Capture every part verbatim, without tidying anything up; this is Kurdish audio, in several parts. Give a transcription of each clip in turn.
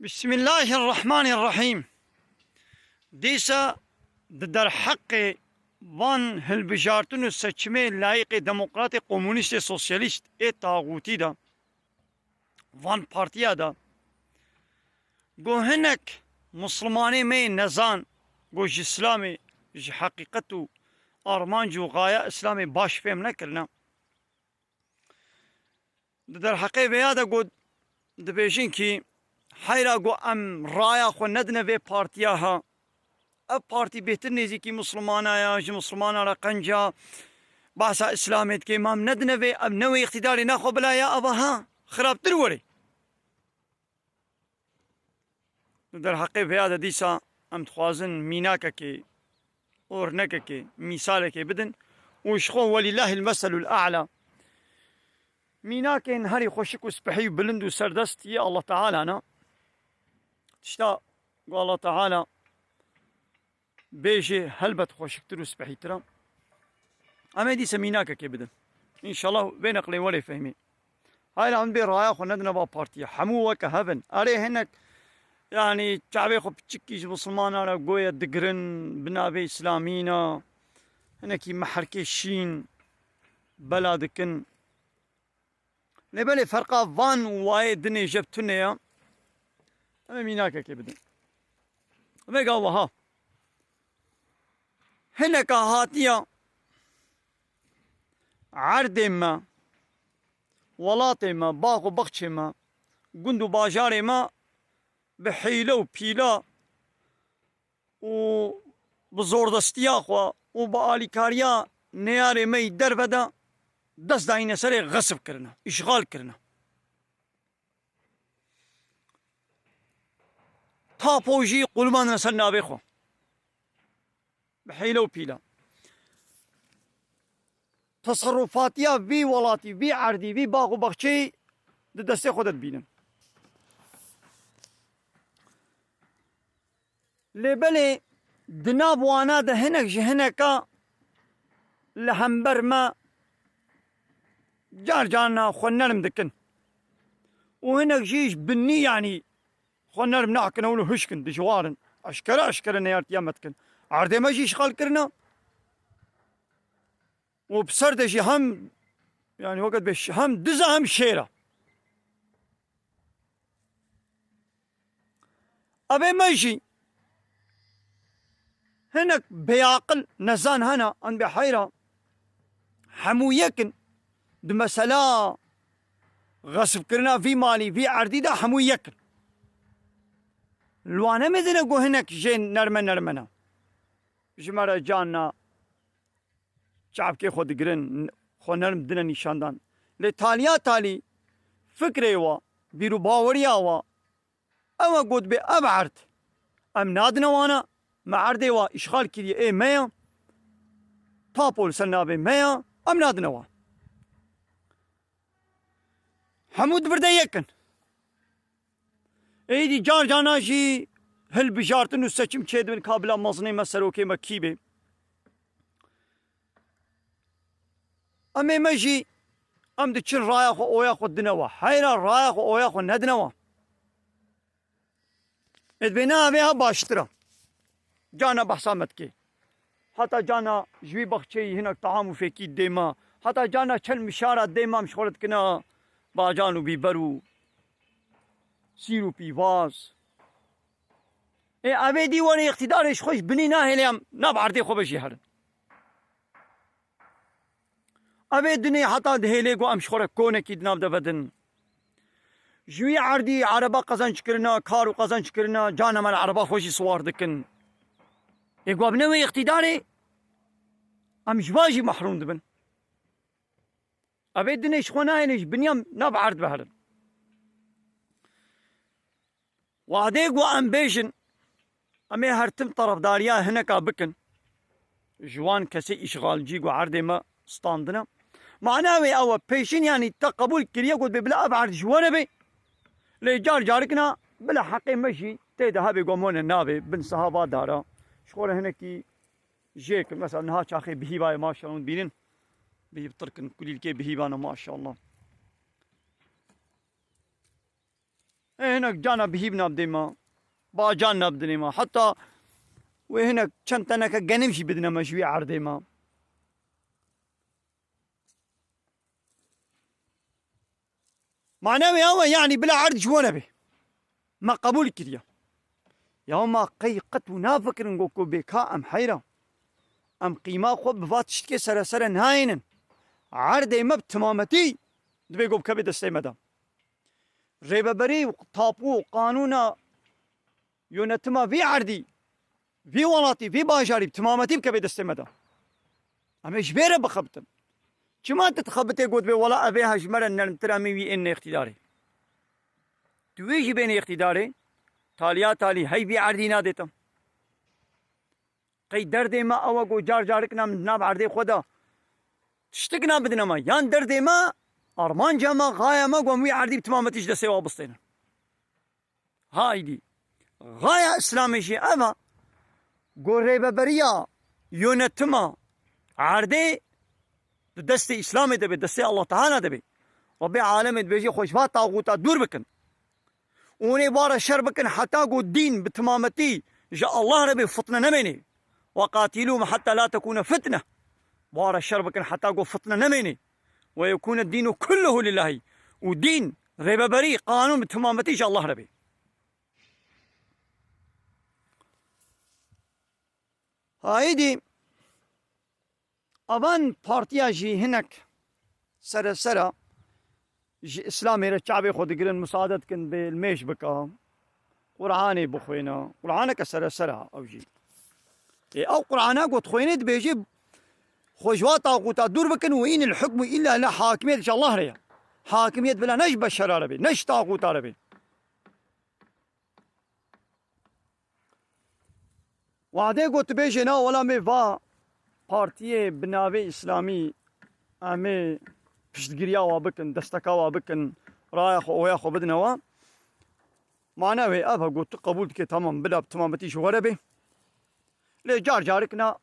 Bismillahirrahmanirrahîm. Dîsa di derheqê van hilbijartin û seçimê layîqê demokratê, komunîstê, sosyalîst ê taxûtî de, van partiya de, ku hinek mislimanê me yê nezan, ku ji Îslamê, ji heqîqet û armanc û xaya Îslamê baş fêm nekirine. Di derheqê vêya de got, dibêjin kî heyra ku em raya xwe nedine vê partiya ha. Ev partî bêtir nêzîkî Mislimana ya, ji Mislimana re qenca, behsa Îslamê dike, ma em nedine vê, em ne wê îqtîdarê naxwe bila ya ava ha, xirabtir were. Di derheqê vêya de dîsa em dixwazin mînakekê, ornekekê, mîsalekê bidin û ji xwe welîllahil meselul a'la. Mînakên herî xweşik û spehî û bilind û serdest yê Allah Teala ne. Tişta ku Allah Teala bêjê helbet xweşiktir û spehîtir e. Em ê dîse mînakekê bidin. Înşallah vê neqlê werê fehmê. Hayra em bê raya xwe nedine va partiye. Hemû weke hev in. Erê hinek, yanî çavê xwe piçikî ji Misilmanan re goye digirin bi navê Îslamî ne. Hinekî meherkê şîn bela dikin. Lê belê ferqa van û wayê dinê jev tune ya. Em ê mînakekê bidin. Vêga wiha. Hineka hatiya erdê me, welatê me, bax û baxçê me, gund û bajarê me bi hîle û pîla û bi zordestiya xwe û bi alîkariya neyarê me yî derve de dest dayîne serê, xesib kirine, îşxal kirine. Tapo jî qulmandine ser navê xwe. Bi hîle û pîle. Teserrufatiya vî welatî, vî erdî, vî bax û baxçeyî di destê xwe de dibînin. Lê belê di nav wana de hinek ji hineka li hember me car carna xwe nerm dikin. Û hinek jî ji binî, yanî xwe nerm nakin, ew li hişk in, dijwar in. Eşkere eşkere neyartiya me dikin. Erdê me jî îşxal kirine. Û bi ser de jî hem, yanî weke dibê ş-, hem diz e hem şêr e. Evê me jî hinek bêaqil nezan hene, em bê heyra hemû yek in. Di mesela xesibkirina vî malî, vî erdî de hemû yek in. Li wan nemêzine ku hinek jê nerme nerme ne. Ji me re can na, çavkê xwe digirin, xwe nerm dine nîşandan. Lê taliya talî fikrê wa, bîr û baweriya wa, ew e got bê ev erd em nadine wana, me erdê wa îşxal kiriye, ê me ya, tapo li ser navê me ya, em nadine wan. Hemû di vir de yek in. Êdî car carna jî hilbijartin û seçim çêdibin ka bila mezinê me, serokê me kî bê. Em ê me jî, em diçin raya xwe, oya xwe dine wa. Heyra raya xwe, oya xwe nedine wa. Ê dibê ne, evê ha baştir e. Carna behsa me dikê. Heta carna ji wî baxçeyî hinek teham û fêkî dê me. Heta carna çend mişara dê me, em ji xwe re dikine bacan û bîber û sîr û pîvaz. Ê, evê dî werê îqtîdarê ji xwe ji binî nahêle, em nav erdê xwe ve jî herin. Evê dinê heta dihêlê ku em ji xwe re konekî di nav de vedin. Ji wî erdî ereba qezenc kirina, kar û qezenc kirina, carna me li ereba xwe jî siwar dikin. Ê ku em ne wê îqtîdarê, em ji van jî mehrûm dibin. Evê dinê ji xwe nayêne, ji binî em nav erd ve herin. Wadê ku em bêjin, em ê her tim terefdariya hineka bikin, ji wan kesê îşxalcî ku erdê me standine. Mana wê ew e, pêşîn, yanî te qebûl kiriye ku dibê bila ev erd ji we re be. Lê car carikna bila heqê me jî tê de hebe, ku em wane navê bin siha va dara. Ji xwe re hinekî jê kin. Mesela niha çaxê bihîva ye, maşallah, hûn dibînin. Bihîv tirkin, kulîlkê bihîvane, maşallah. Ê hinek cana bihî bina bidê me. Bacan nabidinê me. Heta wê hinek çend teneke genim jî bidine me ji wî erdê me. Mane wê ew e, yanî bila erd ji we nebe. Me qebûl kiriye. Ya ma qey qet û nafikirin go ku bê ka em heyra. Em qîma xwe bi va tiştkê seresere nayênin. Erdê me bi timametî dibê go bikeve destê me de. Rêveberî û tapu û qanûna yönetima vî erdî, vî welatî, vî bajarî bi timametî bikeve destê me de. Em ê ji vê re bixebitin. Çima tu dixebitê got bê wela ev ê ha ji me re nermtir em ê wî ênine îqtîdarê? Tu wê jî bênê îqtîdarê, taliya talî hey vî erdî nadê te. Qey derdê me ew e ku car carik na min di nav erdê xwe de tiştik nabidine me. Yan derdê me, armanca me, xaya me ku em wî erdî bi timametî ji destê we bistênin. Haydî. Xaya Îslamê jî ev e ku rêveberiya yönetima erdê di destê Îslamê de be, destê Allah Teala de be. Rabbê alemê dibêje xwe ji va taxûta dûr bikin. Û hûn ê bara şer bikin heta ku dîn bi timametî ji Allah re bê, fitne nemênê. Ve qatilûhum heta la tekûne fitne. Bara şer bikin heta ku fitne nemênê. Ve yekûne dînu kulluhu lillahî. Û dîn, rêveberî, qanûn bi timametî ji Allah re bê. Haydi. Avan partiya jî hinek seresera ji Îslamê re çavê xwe digirin, misaade dikin bê li mêj bika, Qur'anê bixwêne. Qur'aneke seresera ew jî. Ê, ew Qur'ana ku dixwêne dibêje, xwe ji wa taxûta dûr bikin û înil hukmu illa lillah, hakimiyet ji Allah re ye. Hakimiyet bila ne ji beşera re bê, ne ji taxûta re bê. Wadê ku tu bêjê na wela me va partiyê bi navê Îslamî em ê piştgiriya wa bikin, desteka wa bikin, raya xwe, oya xwe bidine wa. Mane wê ev e ku tu qebûl dike, tamam, bila bi timametî ji we re bê. Lê car carik na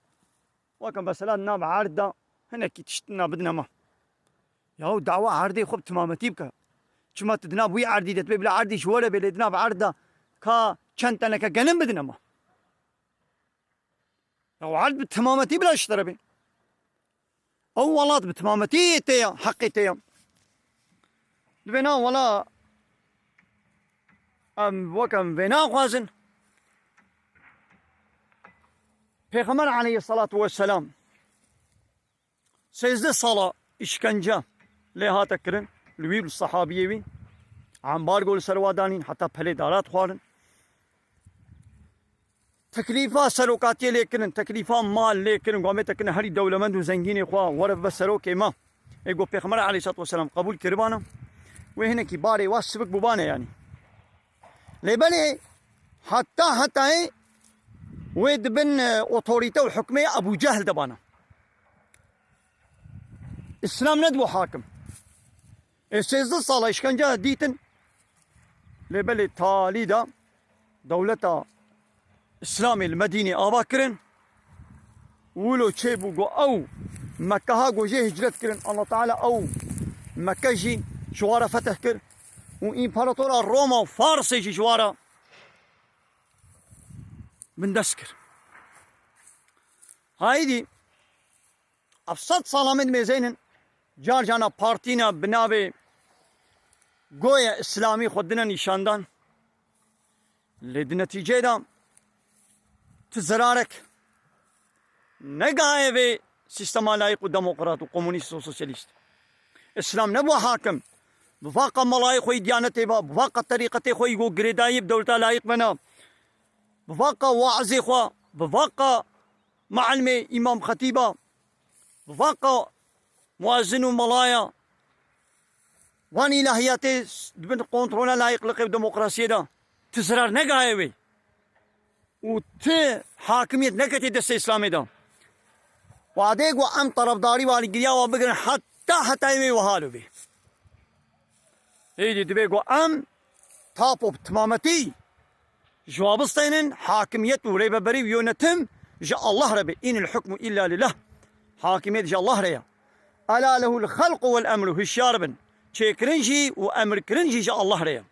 Weke mesela di nav erd de hinekî tiştina bidine me. Yahu dawa erdê xwe bi timametî bike. Çima tu di nav wî erdî de, tu bê bila erdî ji we re bê, lê di nav erd de ka çend teneke genim bidine me. Yahu erd bi timametî bila ji te re bê. Ew welat bi timametî tê ya, heqê tê ya. Dibê na wela em weke em vê naxwazin. Pêxember aleyhissalatu vesselam sêzdeh sala îşkence lê hate kirin, li wî û li sehabiyê wî. Ambargo li ser wa danîn, heta pelê dara dixwarin. Teklîfa serokatiyê lê kirin, teklîfa mal lê kirin, ku em ê te kirin herî dewlemend û zengînê xwe were bibe serokê me. Ê ku Pêxember aleyhissalatu vesselam qebûl kiribana, wê hinekî barê wa sivik bûbane yanî. Lê belê heta hetayê wê di bin, e, otorîte û hukmê Ebû Cehl de bana. Îslam nedibû hakim. Ê sêzdeh sala îşkence dîtin. Lê belê talî de dewleta Îslamê li Medînê ava kirin. Wilo çêbû ku ew Mekkeha ku jê hicret kirin, Allah Teala ew Mekke jî ji wa re fetih kir û împaratora Roma û Farsê jî ji wa re bindest kir. Haydî, ev sed sala min mêzeynin, car cana partîna bi navê Goya Îslamî xwe dine nîşandan. Lê di netîceyê de ti zirarek negaye vê sîstema layîq û demokrat û komunîst û sosyalîst. Îslam nebû hakim. Bi vaqa malayê xwe yî diyanetê ba, bi vaqa terîqetê xwe yî ku girêdayî bi dewleta layîq bena, bi vaqa waizê xwe, bi vaqa meelmê îmam xetîba, bi vaqa muezzin û malaya, wan îlahiyatê s-, di bin kontrola layîqliqê û demokrasiyê de ti zirar negaye wê û ti hakimiyet neketê destê Îslamê de. Wadê ku em terefdarî û alîgiriya wa bigirin heta hetayê wê wiha lo bê. Êdî divê ku em tapo bi timametî ji wa bistênin, hakimiyet û rêveberî û yönetim ji Allah re be. Înil hukmu illa lillah. Hakimiyet ji Allah re ye. Ela lehul halqu vel emru. Hişyar bin. Çêkirin jî û emirkirin jî ji Allah re ye.